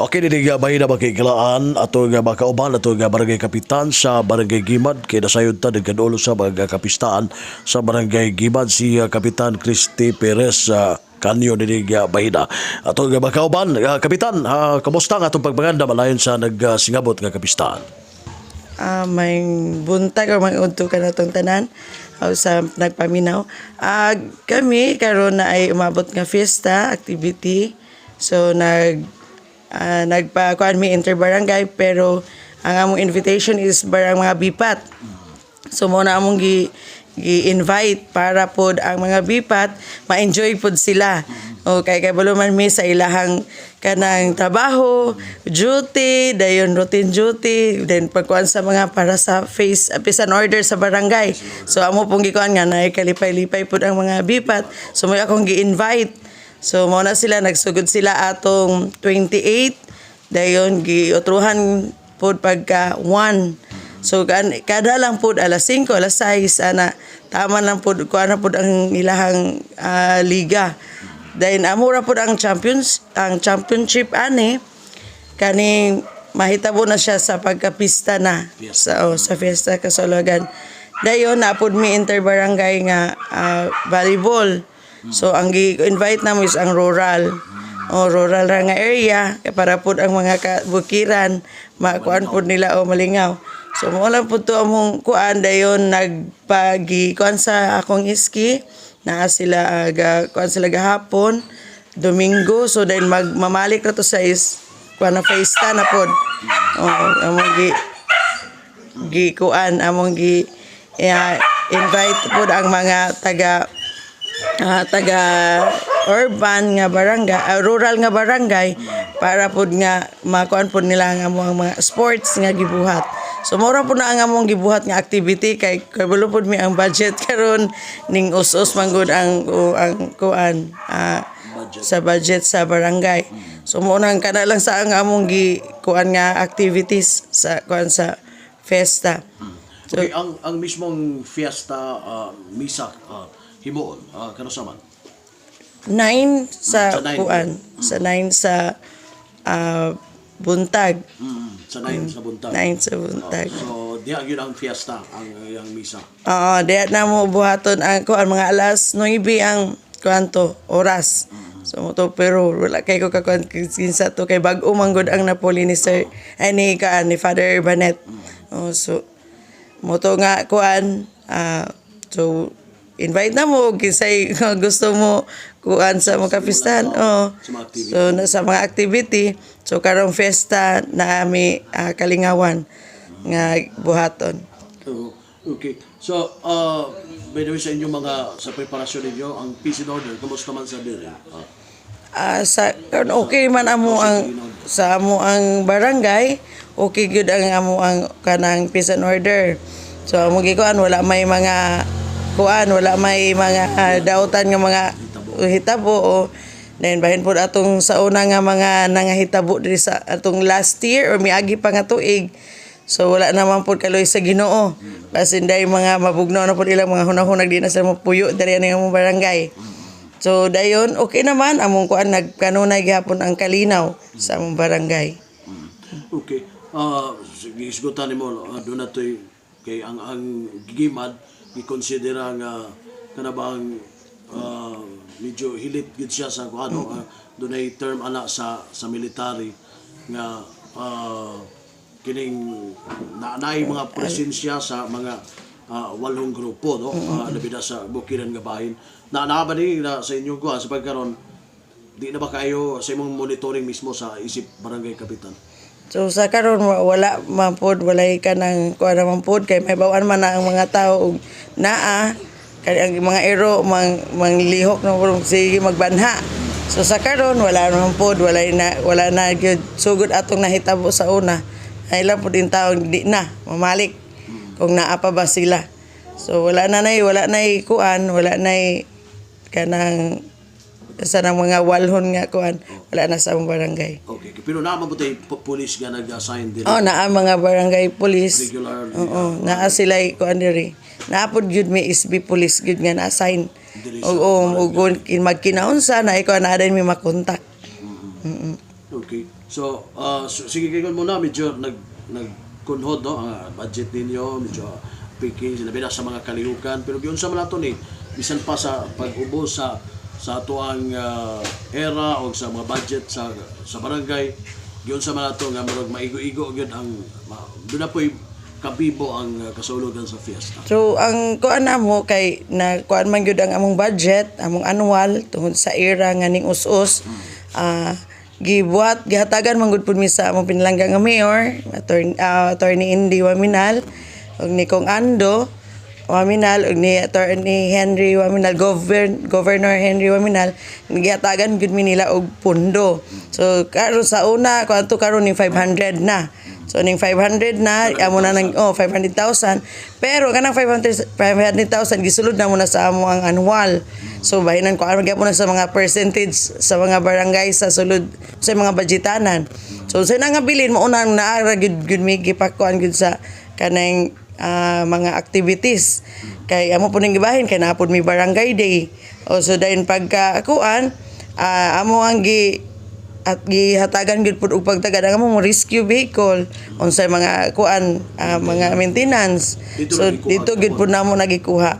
Okay, dili nga bahin na makikilaan ato nga makauban ato nga barangay kapitan sa Barangay Gimad kay nasayod ta nagkadulo sa mga kapistaan sa Barangay Gimad, si Kapitan Christy Perez kanyo dili nga bahina. Ato nga makauban, kapitan, kamusta ang atong pagpanganda malayon sa nagsingabot nga kapistaan? May buntag or may udto ka na tong tanan o sa nagpaminaw. Kami karon na ay umabot nga fiesta activity. So nagpa kuan mi interbarangay, pero ang among invitation is barang mga bipat. So mo na among gi-invite para pod ang mga bipat ma-enjoy pod sila. Okay, kay balo man mi sa ilahang kanang trabaho, duty, dayon routine duty, then pagkuan sa mga para sa face peace and order sa barangay. So amo pong gikuan nga naay kalipay-lipay pod ang mga bipat. So mo akong gi-invite. So mo na sila nagsugod sila atong 28, dayon giutruhan pod pagka 1. So kada lang pod alas 5, alas 6 ana, tama lang pod kuan na pod ang ilahang liga. Dayon amo ra pod ang champions, ang championship ani kaning mahitabo na siya sa pagkapista na sa, oh, sa fiesta kasologan. Dayon napod mi interbarangay nga volleyball. So ang gi-invite namo is ang rural. O rural ra nga area kay para pod ang mga kabukiran makuan pod nila o malingaw. So mo lang pud to among kuan. Dayon nagpagi kuan sa akong iski naa sila, ga, kuan sila gahapon Domingo. So dayon magmamalik na to sa is kuan na fiesta na pod. Oh, among gi gi kuan, among gi invite pod ang mga taga urban nga barangay, rural nga barangay para pod nga makuan pod nila ang among mga sports nga gibuhat. So mora pod na ang among gibuhat nga activity kay kabalo pod mi ang budget karon ning us-us man gud ang o, ang kuan sa budget sa barangay. So mo nang kana lang sa ang among gi kuan nga activities sa kuan sa fiesta. So, Okay, ang mismong fiesta misa himuon kanus-a man? 9 sa, Sa 9. Kuan sa 9 sa buntag. Sa 9 sa buntag. 9 sa buntag. So diha gyud ang fiesta, ang iyang misa. Oo, diha na mo buhaton ang kuan, mga alas 9 ang kuan to oras. So mo to, pero wala kay ko kakuan kinsa to kay bag-o man gud ang napuli ni sir ay ni kaan ni Father Banet. Oh, so mo to nga kuan, so invite na mo kinsay gusto mo kuan sa mga kapistahan. Oh. Sa mga activity. So na sa mga activity. So karong fiesta na ami kalingawan nga buhaton. Oo. Okay. So, by the way, sa inyong mga, sa preparasyon ninyo, ang peace and order, kumusta man sa diri? Sa karon okay man amo ang sa amo ang barangay, okay gyud ang amo ang kanang peace and order. So amo gikuan, wala may mga kuan, wala may mga dautan nga mga hitabo o then bahin pod atong sa una nga mga nangahitabo diri sa atong last year or miagi pa nga tuig. So wala naman pod, kaloy sa Ginoo, basin dai mga mabugnaw na pod ilang mga hunahunag, di na sila mapuyo diri ani among barangay. So dayon okay naman among kuan, nagkanunay gihapon ang kalinaw sa among barangay. Okay. Sige, isgutan nimo, doon na to'y kay ang Gimad gikonsidera nga kana bang medyo hilit gid siya sa kuan, no? Dunay term ana sa military nga kining na naay mga presensya sa mga walong grupo, no, labi na sa bukiran nga bahin na naa ba ni na sa inyong kuan sa pagkaron, di na ba kayo sa imong monitoring mismo sa isip barangay kapitan? So sa karon wala man pod, walay kanang kuan naman pod kay may bawan man na ang mga tao og naa kay ang mga ero mang manglihok na pod sige magbanha. So sa karon wala naman pod, walay na, wala na gyud sugod atong nahitabo sa una. Ay lang pod in taon di na mamalik kung naa pa ba sila. So wala nay kuan, wala nay kanang sa nang mga walhon nga kuan, wala na sa among barangay. Okay, pero naa man tay police nga nag-assign din? Oh, naa mga barangay police. Regular. Oo, naa sila kuan diri. Naa pod gyud may SB police gyud nga na-assign. Diri sa Oo, ug magkinaunsa na ikaw naa din may makontak. Okay. So, sige, kayo muna, medyo nagkunhod, no, ang budget ninyo, medyo picking labi na sa mga kalihukan, pero giunsa man nato ni bisan pa sa pag-ubos sa atoang era o sa mga budget sa barangay, giunsa man nato nga murag maigo-igo gyud ang doon na po'y kabibo ang kasulugan sa fiesta. So ang kuan namo kay na kuan man gyud ang among budget, among annual tungod sa era nga ning us-us. Gibuhat gihatagan man gud pud mi sa among pinalangga nga mayor, Attorney Indy Waminal ug ni Kong Ando Waminal ug ni Attorney Henry Waminal, Governor Henry Waminal, gihatagan gud mi nila og pundo. So karon sa una kuan to, karon ning 500 na. So ning 500 na amo na nang, oh, 500,000, pero kanang 500 500,000 gisulod na mo na sa amo ang annual. So bahinan ko ano gyapon na sa mga percentage sa mga barangay sa sulod sa mga budgetanan. So sa nga bilin mo unang naa ra gyud gyud mi gipakuan gyud sa kanang mga activities. Kay amo po ning gibahin kay naa pod mi barangay day. O so dayon pagka kuan, amo ang gi at gihatagan gyud pud og pagtagad ang among rescue vehicle, unsay mga kuan, mga maintenance. Dito So lang gikuha dito gyud pud namo nagikuha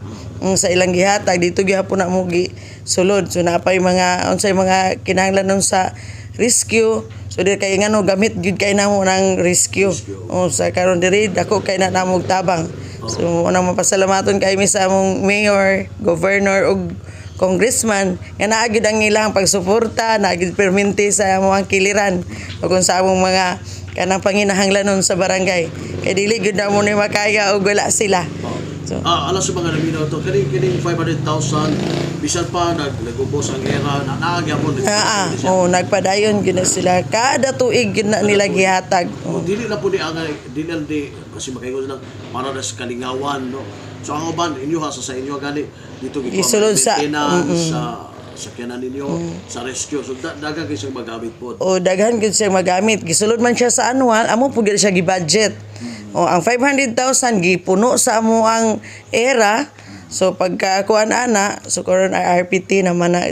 sa ilang gihatag, dito gihapon namo gi sulod. So napay mga unsay mga kinahanglan sa rescue, so di kay ngano gamit gyud kay namo ng rescue. Rescue. O sa karon diri dako kay na namo og tabang. So unang mapasalamaton kay mi sa among mayor, governor ug congressman nga naa gyud ang ilang pagsuporta, naa gyud perminti sa among kiliran ug kung sa among mga kanang panginahanglanon sa barangay. Kay dili gyud na mo ni makaya og wala sila. So, Alas sa mga naminaw to, kining 500,000, bisan pa nagubos ang era, na naa gyapon. Oh, nagpadayon gyud na sila kada tuig gyud na nila gihatag. Oh. Dili na po ni ang dili lang di kasi makaingon lang para na sa kalingawan, no. So ang uban inyo ha sa inyo gani dito gikuha Gisulod sa- maintenance, sa sakyanan ninyo, sa rescue. So daghang kay siyang magamit po. O daghan gyud siya magamit. Gisulod man siya sa annual, amo pud gyud siya gi-budget. O ang 500,000 gipuno sa amo ang era. So pagka kuan ana, so karon RPT naman na.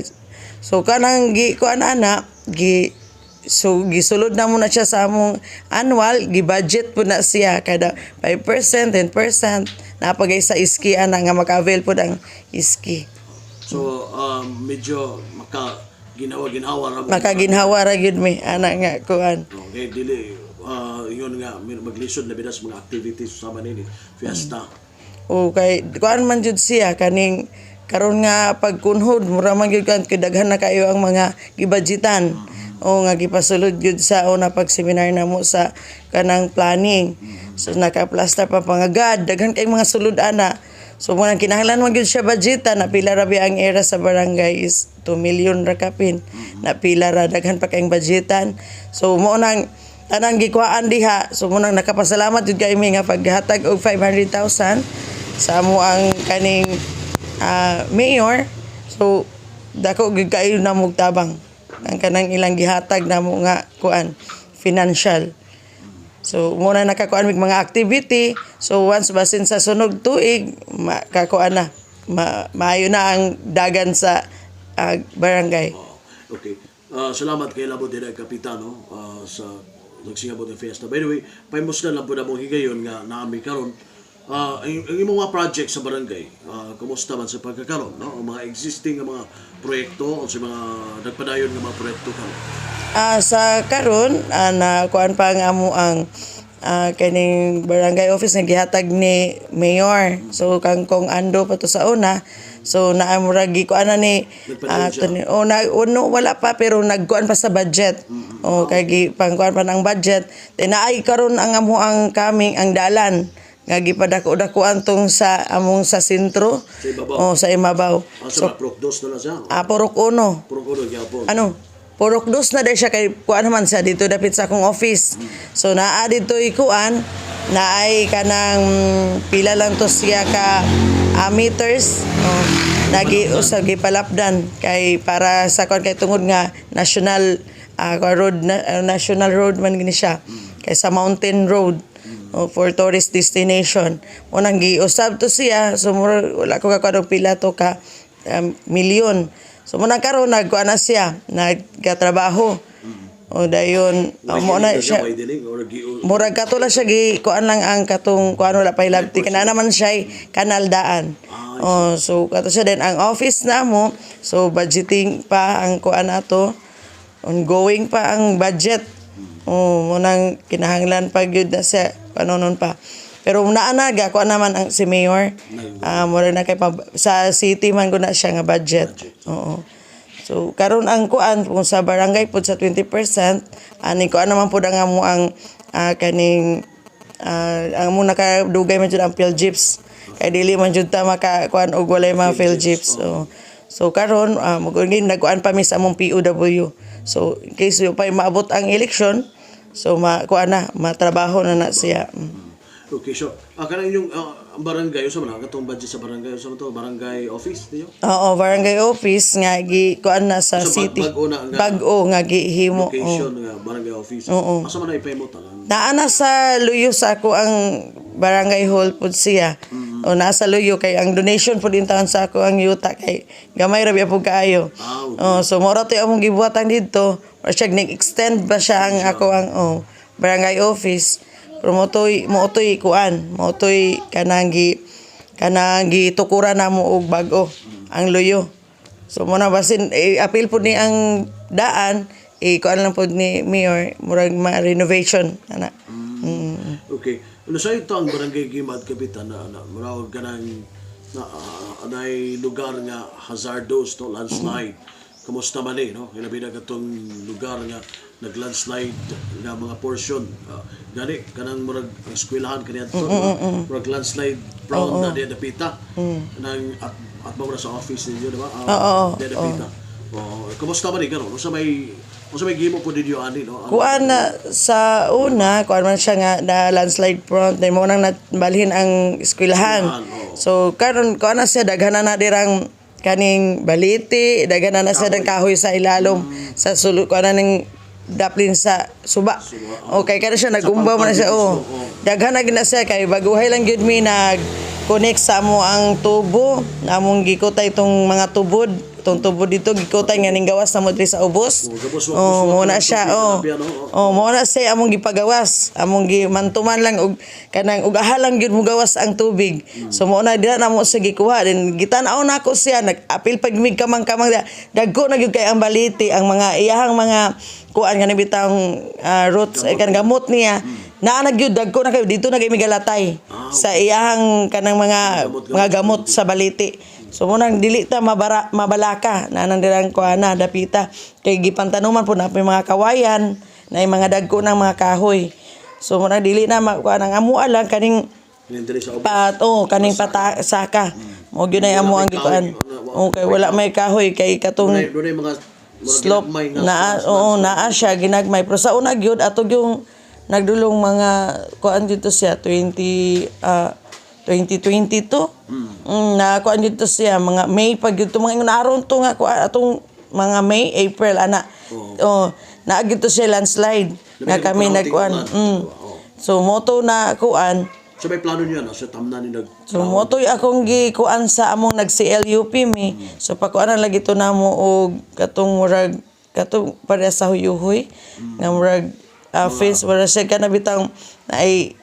So kanang gi kuan ana, gi so gisulod na mo na siya sa among annual, gi-budget po na siya kada 5%, 10%, napagay sa iski ana nga maka-avail pod ang iski. So medyo maka ginawa ginhawa ra mo. Makaginhawa ra gyud mi ana nga kuan. Okay, dili yun nga maglisod na bidas mga activities sama nini fiesta. O kay kuan man jud siya kaning karon nga pagkunhod, mura man gyud kan kay daghan na kayo ang mga gibudgetan o nga gipasulod gyud sa una pag seminar namo sa kanang planning. So nakaplasta pa pangagad, daghan kay mga sulod ana. So mo nang kinahanglan man gyud siya budgetan na pila ra ba ang era sa barangay is 2 million ra kapin na pila ra, daghan pa kayong budgetan. So mo nang tanang gikuhaan diha. So mo nang nakapasalamat jud kay mi nga paghatag og 500,000 sa amo ang kaning mayor. So dako gyud kayo namo og tabang ang kanang ilang gihatag namo nga kuan financial. So muna nakakuan mig mga activity. So once basin sa sunog tuig, makakuan na, maayo na ang dagan sa barangay. Oh, okay. Salamat kay Labo din Kapitano sa nagsingabot ng fiesta. By the way, paimuslan lang po na mong higayon nga naami karon. Ang imong mga project sa barangay, kumusta man sa pagkakaron, no? Ang mga existing nga mga proyekto o sa mga nagpadayon nga mga proyekto karon. Sa karon, na kuan pa ang amo ang kaning barangay office nga gihatag ni mayor. So kang Kong Ando pa to sa una. So naa murag gikuan na ni Nagpadayon siya? Oh, na, oh, no, wala pa pero nagkuan pa sa budget. O kay gi pangkuan pa ng budget. Then naay karon ang amo ang kaming ang dalan nga gipadako-dakuan tong sa among sa sentro. Sa ibabaw. Oh, sa imabaw. Sa so, Purok Dos na lang siya. Purok uno. Purok Uno gyapon. Ano, Purok Dos na dahil siya kay kuan naman siya dito dapit sa akong office. So naa dito ikuan naay kanang pila lang to siya ka meters, oh, nagi usag gipalapdan kay para sa kuan kay tungod nga national kuan road na, national road man gini siya kay sa mountain road, oh, for tourist destination. Unang giusab to siya, so mura, wala ko kakuan og pila to ka milyon. So muna karon nagkuan na siya, nagkatrabaho. O dayon, oh, mo na siya. Widening or Murag kato lang siya gi kuan lang ang katong kuan, wala pa hilabti kana naman siya kanal daan. Oh, so kato siya din ang office na mo. So budgeting pa ang kuan nato. Ongoing pa ang budget. Oh, mo nang kinahanglan pa gyud na siya panonon pa. Pero naa na ga kuan naman ang si mayor. Ah, mura na kay sa city man gud na siya nga budget. Oo. So karon ang kuan kung sa barangay pud sa 20%, ani kuan naman pud ang amo ang kaning ang amo nakadugay man jud ang PhilGEPS. Kay dili man jud ta maka kuan og walay mga PhilGEPS. So karon uh, nagkuan pa mi sa among POW. So in case yung pa maabot ang election, so ma kuan na matrabaho na na siya. Okay, so kanang inyong ang barangay usa man katong budget sa barangay, usa man to barangay office ninyo? Oo, barangay office nga gi kuan na sa So, city. bag-o na nga Bag-o nga gihimo. Oo. location nga barangay office. Oo. Asa man na ipahimo tanan? Naa na sa Luyo sa ako ang barangay hall pud siya. O nasa Luyo kay ang donation pud intaon sa ako ang yuta kay gamay ra biya pud kaayo. Ah, okay. Oh, so mora to among gibuhatan didto. Or siya nag-extend ba siya ang ako ang, oh, barangay office. Pero mo toy kuan, mo toy kanang gitukuran namo og bag-o ang Luyo. So mo na basin eh, apil pud ni ang daan eh, kuan lang pud ni mayor murag ma renovation ana. Okay. Ano sa ito ang barangay Gimad, Kapitan, na murag kanang na anay lugar nga hazardous no, landslide. Kamusta man eh, no? Hilabi na katong lugar nga naglandslide nga mga portion. Gani kanang murag ang eskwelahan kaniadto, mm, murag landslide prone na diya dapita. Nang at mo na sa office ninyo, di ba? Oo, Diya dapita. Oh, kamusta man eh karon? Unsa may gihimo po ninyo ani, no? Kuan na sa una, kuan man siya nga na landslide prone, then mo nang nabalhin ang eskwelahan. Eskwelahan, oo. So karon kuan na siya daghan na na dirang kaning baliti, daghan na na siya ng kahoy sa ilalom sa sulod kuan na ning daplin sa suba. Okay, kada siya nagumba man na siya. Oh. Daghan na gid na siya kay baguhay lang gyud mi nag connect sa amo ang tubo, among gikutay itong mga tubod, itong tubod dito gikutay nga ning gawas na mo diri sa ubos. Oh, gabos, Oh, wag mo na tubig, siya, oh. grabe, ano, Oh, mo na siya among gipagawas, among gimantuman lang og kanang og ahalang gyud mo gawas ang tubig. So mo na dira na mo sa gikuha din gitan-aw nako siya nag-apil pag mig kamang-kamang diha. Dagko na gyud kay ang baliti ang mga iyahang mga kuan nga bitang roots eh, kan gamot niya. Naa na gyud dagko na kayo dito na kay migalatay sa iyahang kanang mga Gamot-gamot. mga gamot sa baliti. So mo nang dili ta mabara, mabalaka na nang dirang kuana dapita kay gipantanuman po na may mga kawayan na yung mga dagko ng mga kahoy. So mo nang dili na makuha ang amua lang kaning Kaning diri sa ubos. pat, oh, kaning pata saka. Mo gyud ay amo Wala ang may gikuan. kahoy. Okay, wala may kahoy kay katong Dunay mga murag slope ginagmay nga na, oo, naa siya ginagmay pero sa una gyud ato yung nagdulong mga kuan dito siya 20 2022 na kuan dito siya mga May pag dito mga ingon aron to nga kuan atong mga May, April ana, oh, naa gito siya landslide nga Labi na kami panahon nagkuan tingnan. So moto na kuan. So may plano niyo no sa tamnan ni nag So motoy akong gikuan sa among nag CLUP mi. So pakuanan lagi to namo og katong murag katong para sa huyuhoy nga murag fence wala siya kana bitang ay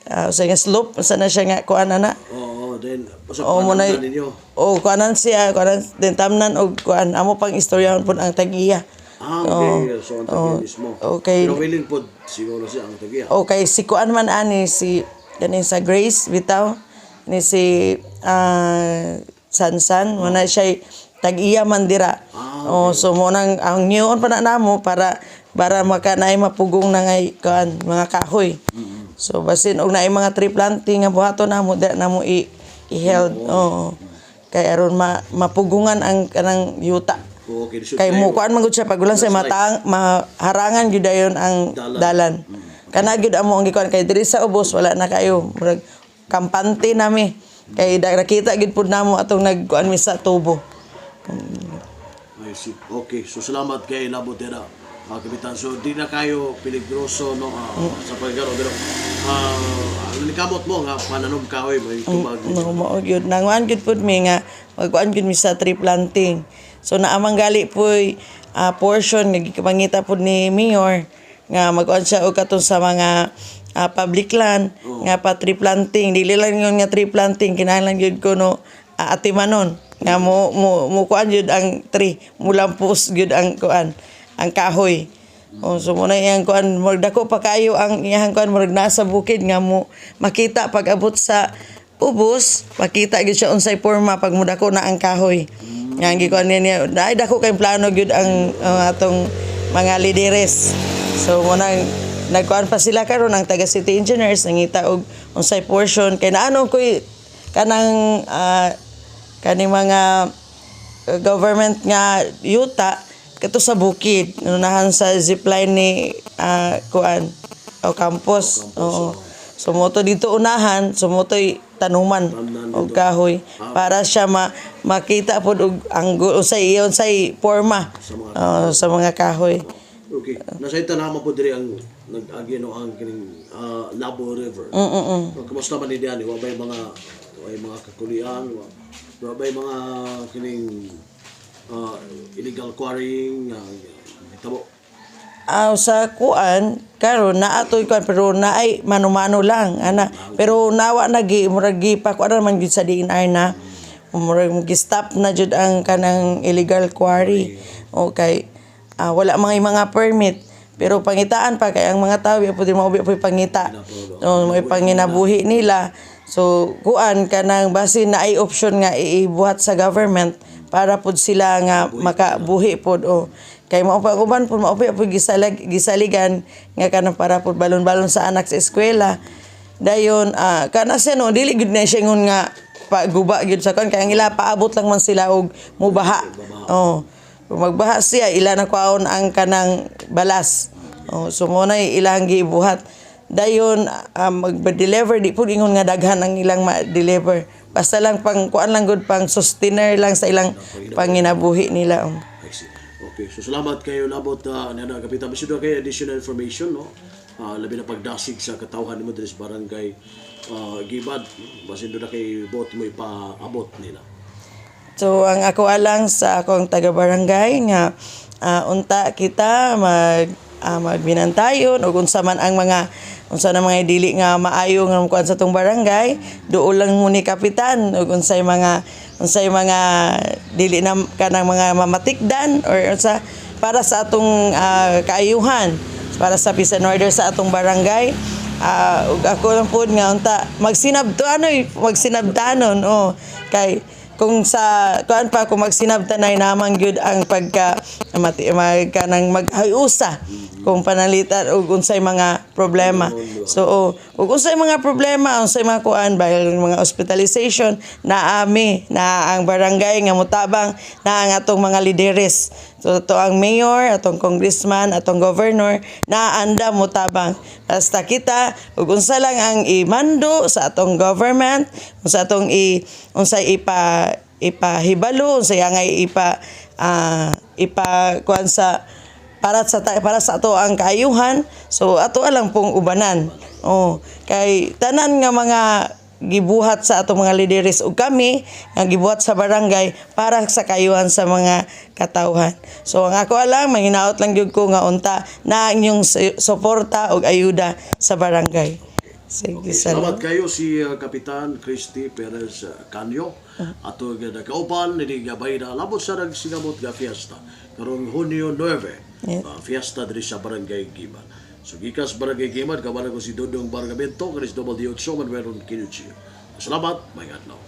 sa nga slope sa na siya nga kuan ana. Oo, then sa O mo na panamnan ninyo. o kuanan siya kuanan din tamnan og kuan amo pang istoryahon pud ang tag-iya. Ah, okay. So ang tagiya Oo. mismo. Okay. Pero willing po siguro siya ang tagiya. Okay, si kuan man ani si kaning sa Grace bitaw ni si Sansan mo na siya tag-iya man dira. Oh, so mo nang ang new pa na namo para para maka naay mapugong na ngay kuan mga kahoy. So basin og naay mga tree planting nga buhaton namo dira namo i i-held. Oo. Kay aron ma, mapugungan ang kanang yuta. Okay, so Kay mo kuan man gud siya pag ulan sa mataang maharangan gyud dayon ang Dalan. dalan. Kana gyud amo ang gikuan kay diri sa ubos wala na kayo murag kampante nami. Kay nakita gyud pud namo atong nagkuan mi sa tubo. I see. Okay, so salamat kay Labotera. Kapitan. So di na kayo peligroso no sa pagkaro pero ang kamot mo nga pananom kahoy may tubag. No, mao gyud nanguan gyud pud mi nga magkuan gyud mi sa tree planting. So naamang gali poy portion nga gipangita pud ni mayor nga magkuan siya og katong sa mga public land nga pa tree planting. Dili lang yun nga tree planting, kinahanglan gyud kuno atimanon nga mo kuan gyud ang tree, mulampos gyud ang kuan, ang kahoy. Oh, so muna iyang kuan, murag dako pa kayo ang iyang kuan, murag nasa bukid nga mo makita pag abot sa ubos, makita gyud siya unsay porma pag mudako na ang kahoy. Nga ang gikuan niya niya, ay dako kay plano gyud ang atong mga lideres. So muna nagkuan pa sila karon, ang taga city engineers nangita og unsay portion kay naano koy kanang kaning mga government nga yuta kato sa bukid unahan sa zipline ni kuan o campus. Oo, so moto dito unahan, so moto'y tanuman og kahoy para siya makita pod og ang unsay unsay porma sa mga kahoy. Okay. Nasa tanaman po diri ang nag-agi no ang kining Labo River. Kumusta man ni diyan? Wa ba'y mga kakulian, wa ba'y mga kining illegal quarrying tabo? Ah, sa kuan karon naa toy kuan, pero naay mano-mano lang ana, pero nawa na gi murag gi pa kuan man gyud sa DENR na murag gi-stop na jud ang kanang illegal quarry. Okay, wala mga permit, pero pangitaan pa kay ang mga tao po din maubi po pangita, oh, may panginabuhi nila. So kuan kanang basin na ay option nga ibuhat sa government para pud sila nga makabuhi pod, o kay mao pa uban pud mao pa pud gisaligan nga kanang para pud balon-balon sa anak sa eskwela. Dayon kana siya no, dili gud na siya ingon nga paguba gyud sa kon kay ang ila paabot lang man sila og mubaha. Oh, kung magbaha siya, ila na kwaon ang kanang balas. Oh, so mo na ilang gibuhat. Dayon mag-deliver, di pud ingon nga daghan ang ilang ma-deliver, basta lang pang kuan lang gud, pang sustainer lang sa ilang panginabuhi nila, oh. I see. Okay, so salamat kayo labot nana Kapitan. Basta kay additional information no. Labi na pagdasig sa katawhan nimo diri sa barangay Gibad. Basin do na kay bot mo ipaabot nila. So ang ako alang sa akong taga-barangay nga unta kita magbinantayon ug unsa man ang mga unsa na mga dili nga maayo nga kuan sa tong barangay, duol lang mo ni kapitan ug unsay mga dili na kanang mga mamatikdan or unsa para sa atong kaayuhan, para sa peace and order sa atong barangay. Ug ako lang pod nga unta magsinabto anoy, magsinabtanon, oh, kay kung sa kuan pa, kung magsinabtanay naman gyud ang pagka mati mag kanang maghiusa kung panalitan og unsay mga problema. So oh, ug unsay mga problema, unsay mga kuan bahil mga hospitalization, naami na ang barangay nga mutabang, na ang atong mga lideres. So ato ang mayor, atong congressman, atong governor na anda mutabang. Basta kita ug unsa lang ang imando sa atong government, unsa atong i unsay ipahibalo, unsay angay ipa kuan sa para sa ato ang kaayuhan, so ato lang pong ubanan. Oh, kay tanan nga mga gibuhat sa atong mga lideres ug kami nga gibuhat sa barangay para sa kaayuhan sa mga katawhan. So ang ako lang, manginaot lang gyud ko nga unta na ang inyong suporta ug ayuda sa barangay. Sige. Okay, salamat kayo si Kapitan Christy Perez Canyo ato nga nakauban ini nga bayda labot sa nagsinamot nga fiesta karong Hunyo 9. Fiesta diri sa Barangay Gimad. So gikas Barangay Gimad, kabala ko si Dodong Bargamento, Chris Double D8, Manuel Kinuchi. Salamat, may adlaw.